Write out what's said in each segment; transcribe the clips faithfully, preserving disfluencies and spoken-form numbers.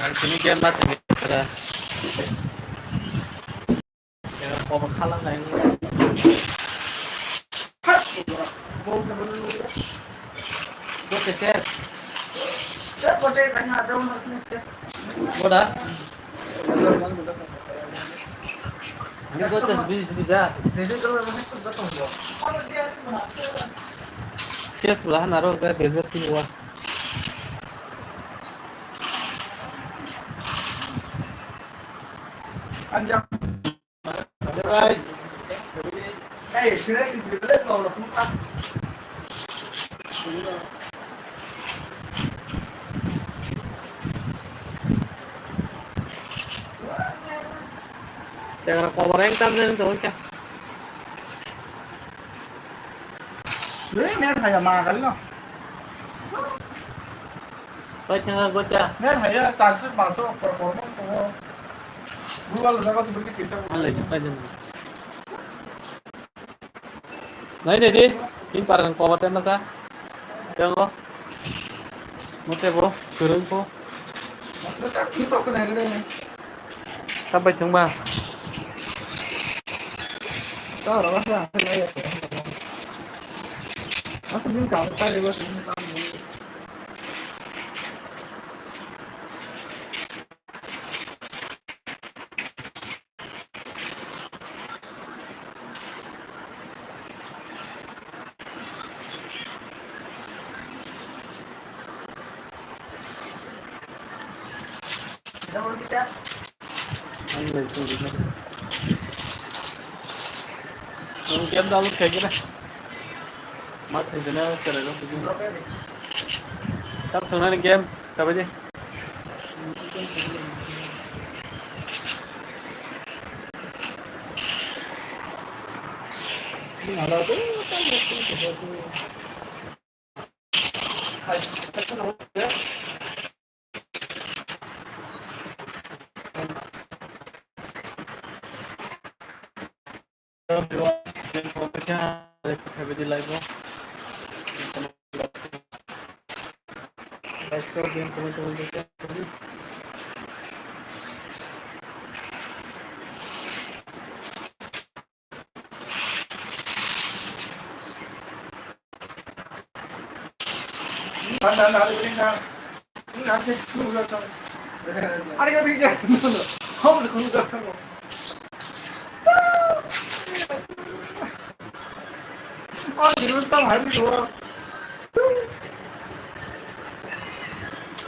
Ang sini game ma sini kada. Jangan cover kalah lain. Gue keser. Gue dah. Ini gue tes beli beli dah. Kes lah naro gue bezet sini wah. Anjang. Hello guys. Hey, sila di sila di kalau lupa. Jangan cover yang tam dan tuh kan. Ini net hanya makan loh. Bai thang gota. Net haya charso paso por por por por. Google jaga se beri kita. Alai chapai jan. Nai dai di. Tin par nang cover tema sa. Yang lo. Mote bo, kurung po. Maksudnya tak kita kena gede nih. Sampai jumpa. Tahu orang apa? Aku bilang kamu tadi bos ini kamu. Ang game download khai kira. Mat khai kena kira lo. Sab thangna ni game kabadi.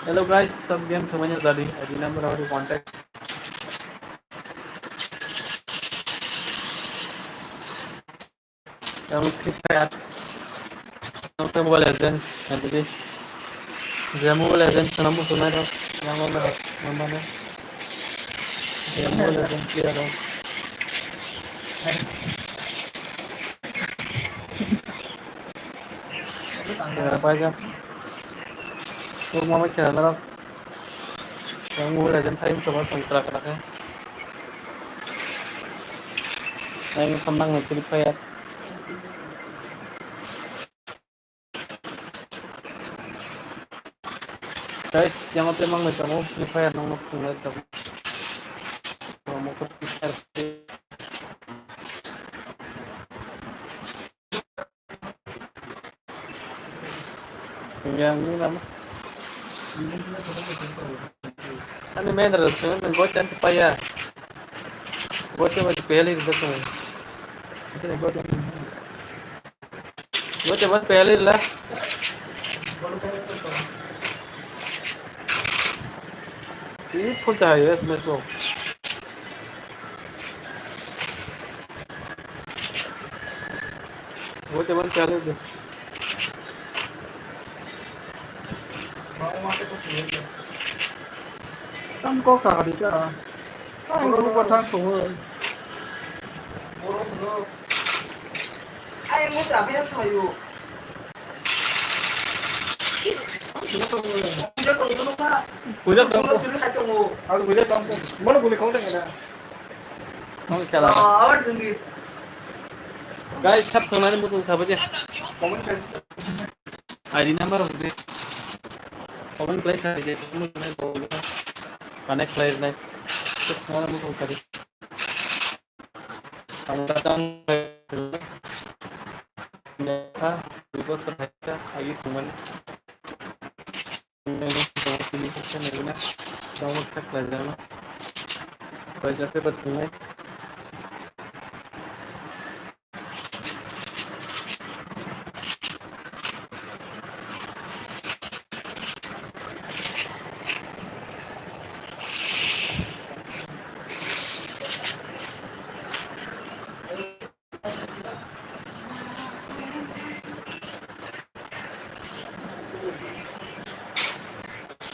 Hello guys, sab game thumanya jadi, I D number or contact. Yang Free Fire. Yang Mobile Legend, yang tadi. Yang Mobile Legend, kenapa sunai dong? Yang mana? Yang mana? Yang Mobile Legend, clear dong. Yang apa aja? Lu mau mikir apa dong? Yang Mobile Legend saya coba kontrak terakhir. Yang senang nih Free Fire. Guys, yang apa emang nih kamu Free Fire nong nong nong kamu. Kamu ke Free Fire. Yang ini nama? Ani main ro, sen go chan paya. Go chan paya le ro. Go chan paya le la. Ini full cahaya, smash lo. Go chan paya le. Tam kok sa kadi ka. Ang ko pa thang ko. Ai mo sa kaya thayo. Puja ko no ka. Puja ko. Puja ko. Puja ko. Mana guli kong tengena. Ang kela. Guys, sab thangna ni musung sabaje. I D number of this. Comment place hai je. connect khlai rwnai. Ang da download kha, dui bosor hai kha, hai thwngmani. Download kha khlai jana. Khlai jakhe ba thwngnai.